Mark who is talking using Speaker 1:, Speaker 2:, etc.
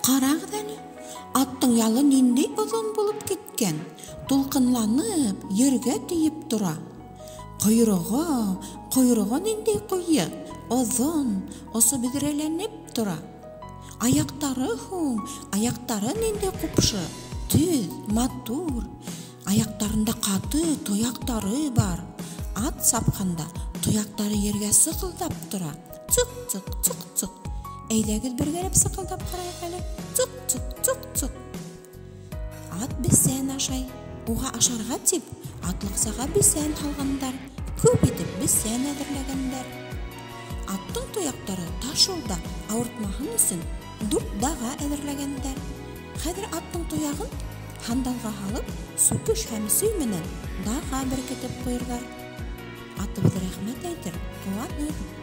Speaker 1: Ҡарағыҙ әле, аттың ялы ниндәй оҙон булып киткән, тулҡынланып, ергә тейеп тора. Ҡойроғо, ҡойроғо ниндәй ҡуйы, оҙон, осо бөҙрәләнеп тора. Аяҡтары һуң, аяҡтары ниндәй ҡупшы, төҙ, матур. Аяҡтарында ҡаты тояҡтары бар. Ат сапҡанда тояҡтары ергә сыҡылдап тора. Цыҡ-цыҡ, цыҡ-цыҡ. Әйҙәгеҙ бергәләп сыҡылдап ҡарайыҡ әле. Цыҡ-цыҡ, цыҡ-цыҡ. Ат бесән ашай. Уға ашарға тип атлыҡсаға бесән һалғандар, күп итеп бесән әҙерләгәндәр. Аттың тояҡтары таш юлда ауыртмаһын өсөн дүрт даға әҙерләгәндәр. Хәҙер аттың тояғын һандалға һалып, сүкеш һәм сөй менән даға беркетеп ҡуйырҙар. Атыбыҙ рәхмәт әйтер, ҡыуаныр.